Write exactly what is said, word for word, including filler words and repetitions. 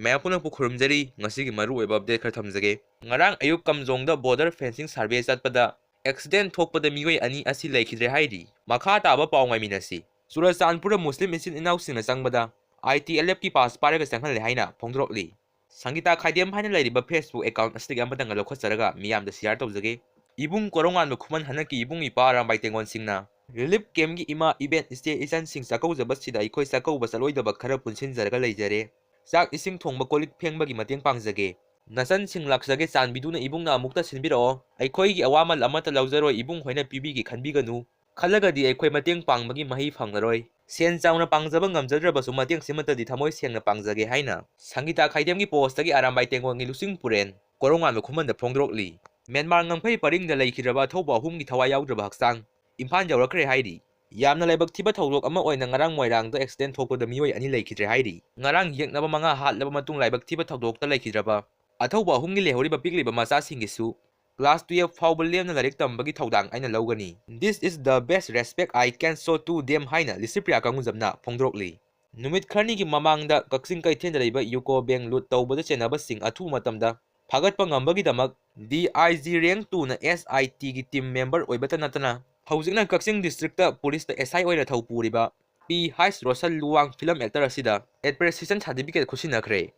ꯃꯌꯥꯝ ꯄꯨꯝꯅꯃꯛꯄꯨ ꯈꯨꯔꯨꯝꯖꯔꯤ꯫ ꯉꯁꯤꯒꯤ ꯃꯔꯨꯑꯣꯏꯕ update ꯈꯔ ꯊꯝꯖꯒꯦ꯫ ꯉꯔꯥꯡ ꯑꯌꯨꯛ ꯀꯝꯖꯣꯡꯗ border fencing survey ꯆꯠꯄꯗ accident ꯊꯣꯛꯄꯗ ꯃꯤꯑꯣꯏ ꯑꯅꯤ ꯑꯁꯤ ꯂꯩꯈꯤꯗ꯭ꯔꯦ ꯍꯥꯏꯔꯤ꯫ ꯃꯈꯥ ꯇꯥꯕ ꯄꯥꯎ ꯉꯥꯏꯃꯤꯟꯅꯁꯤ꯫ ꯆꯨꯔꯆꯥꯟꯄꯨꯔꯗ ꯃꯨꯁꯂꯤꯝ ꯏꯆꯤꯟ ꯏꯅꯥꯎꯁꯤꯡꯅ ꯆꯪꯕꯗ ITLFꯀꯤ pass ꯄꯥꯏꯔꯒ ꯆꯪꯍꯜꯂꯦ ꯍꯥꯏꯅ ꯐꯣꯡꯗꯣꯔꯛꯂꯤ꯫ ꯁꯪꯒꯤꯇꯥ ꯈꯥꯏꯗꯦꯝ ꯍꯥꯏꯅ ꯂꯩꯔꯤꯕ Facebook account ꯑꯁꯤꯗꯒꯤ ꯑꯃꯇꯪꯒ ꯂꯧꯈꯠꯆꯔꯒ ꯃꯤꯌꯥꯝꯗ share ꯇꯧꯖꯒꯦ꯫ ꯏꯕꯨꯡ ꯀꯣꯔꯧꯉꯥꯟꯕ ꯈꯨꯃꯟ ꯍꯟꯗꯛꯀꯤ ꯏꯕꯨꯡ ꯏꯄ꯭ꯋꯥ ꯑꯔꯥꯝꯕꯥꯏ ꯇꯦꯡꯒꯣꯟꯁꯤꯡꯅ relief campꯀꯤ ꯏꯃꯥ, ꯏꯕꯦꯟ, ꯏꯆꯦ, ꯏꯆꯟꯁꯤꯡ ꯆꯥꯛꯀꯧꯖꯕꯁꯤꯗ ꯑꯩꯈꯣꯏ ꯆꯥꯛꯀꯧꯕ ꯆꯠꯂꯣꯏꯗꯕ ꯈꯔ ꯄꯨꯟꯁꯤꯟꯖꯔꯒ ꯂꯩꯖꯔꯦ꯫ ꯆꯥꯛ ꯏꯁꯤꯡ ꯊꯣꯡꯕ, ꯀꯣꯜ ꯂꯤꯛ ꯐꯦꯡꯕꯒꯤ ꯃꯇꯦꯡ ꯄꯥꯡꯖꯒꯦ꯫ ꯅꯆꯟꯁꯤꯡ ꯂꯥꯛꯆꯒꯦ, ꯆꯥꯟꯕꯤꯗꯨꯅ ꯏꯕꯨꯡꯅ ꯑꯃꯨꯛꯇ ꯁꯤꯟꯕꯤꯔꯛꯑꯣ꯫ ꯑꯩꯈꯣꯏꯒꯤ ꯑꯋꯥꯃꯜ ꯑꯃꯠꯇ ꯂꯧꯖꯔꯣꯏ, ꯏꯕꯨꯡ ꯍꯣꯏꯅ ꯄꯤꯕꯤꯒꯦ ꯈꯟꯕꯤꯒꯅꯨ꯫ ꯈꯜꯂꯒꯗꯤ ꯑꯩꯈꯣꯏ ꯃꯇꯦꯡ ꯄꯥꯡꯕꯒꯤ ꯃꯍꯩ ꯐꯪꯂꯔꯣꯏ꯫ ꯁꯦꯟ ꯆꯥꯎꯅ ꯄꯥꯡꯖꯕ ꯉꯝꯖꯗ꯭ꯔꯕꯁꯨ ꯃꯇꯦꯡ ꯁꯤꯃꯠꯇꯗꯤ ꯊꯃꯣꯏ ꯁꯦꯡꯅ ꯄꯥꯡꯖꯒꯦ ꯍꯥꯏꯅ ꯁꯪꯒꯤꯇꯥ ꯈꯥꯏꯗꯦꯝꯒꯤ postꯇꯒꯤ ꯑꯔꯥꯝꯕꯥꯏ ꯇꯦꯡꯒꯣꯟꯒꯤ ꯂꯨꯆꯤꯡ ꯄꯨꯔꯦꯟ ꯀꯣꯔꯧꯉꯥꯟꯕ ꯈꯨꯃꯟꯗ ꯐꯣꯡꯗꯣꯔꯛꯂꯤ꯫ ꯃ꯭ꯌꯥꯟꯃꯥꯔ ꯉꯝꯈꯩ ꯄꯔꯤꯡꯗ ꯂꯩꯈꯤꯗ꯭ꯔꯕ ꯑꯊꯧꯕ ꯑꯍꯨꯝꯒꯤ ꯊꯋꯥꯏ ꯌꯥꯎꯗ꯭ꯔꯕ ꯍꯛꯆꯥꯡ ꯏꯝꯐꯥꯜ ꯌꯧꯔꯛꯈ꯭ꯔꯦ ꯍꯥꯏꯔꯤ꯫ ꯌꯥꯝꯅ ꯂꯥꯏꯕꯛ ꯊꯤꯕ ꯊꯧꯗꯣꯛ ꯑꯃ ꯑꯣꯏꯅ ꯉꯔꯥꯡ ꯃꯣꯏꯔꯥꯡꯗ accident ꯊꯣꯛꯄꯗ ꯃꯤꯑꯣꯏ ꯑꯅꯤ ꯂꯩꯈꯤꯗ꯭ꯔꯦ ꯍꯥꯏꯔꯤ꯫ ꯉꯔꯥꯡ ꯌꯦꯛꯅꯕ ꯃꯉꯥ ꯍꯥꯠꯂꯕ ꯃꯇꯨꯡ ꯂꯥꯏꯕꯛ ꯊꯤꯕ ꯊꯧꯗꯣꯛꯇ ꯂꯩꯈꯤꯗ꯭ꯔꯕ ꯑꯊꯧꯕ ꯑꯍꯨꯝꯒꯤ ꯂꯩꯍꯧꯔꯤꯕ ꯄꯤꯛꯂꯤꯕ ꯃꯆꯥꯁꯤꯡꯒꯤꯁꯨ class twelve ꯐꯥꯎꯕ ꯂꯦꯝꯅ ꯂꯥꯏꯔꯤꯛ ꯇꯝꯕꯒꯤ ꯊꯧꯗꯥꯡ ꯑꯩꯅ ꯂꯧꯒꯅꯤ꯫ This is the best respect I can show to them ꯍꯥꯏꯅ ꯂꯤꯁꯤꯄ꯭ꯔꯤꯌꯥ ꯀꯪꯒꯨꯖꯝꯅ ꯐꯣꯡꯗꯣꯔꯛꯂꯤ꯫ ꯅꯨꯃꯤꯠ ꯈꯔꯅꯤꯒꯤ ꯃꯃꯥꯡꯗ ꯀꯛꯆꯤꯡ ꯀꯩꯊꯦꯜꯗ ꯂꯩꯕ UCO bank loot ꯇꯧꯕꯗ ꯆꯦꯟꯅꯕꯁꯤꯡ ꯑꯊꯨꯕ ꯃꯇꯝꯗ ꯐꯥꯒꯠꯄ ꯉꯝꯕꯒꯤꯗꯃꯛ DIG rank twoꯅ SITꯒꯤ team member ꯑꯣꯏꯕꯇ ꯅꯠꯇꯅ ꯍꯧꯖꯤꯛꯅ ꯀꯛꯆꯤꯡ districtꯇ policeꯇ SI ꯑꯣꯏꯅ ꯊꯧ ꯄꯨꯔꯤꯕ P H Roshan Luwang film actor ꯑꯁꯤꯗ appreciation certificate ꯈꯨꯠꯁꯤꯟꯅꯈ꯭ꯔꯦ꯫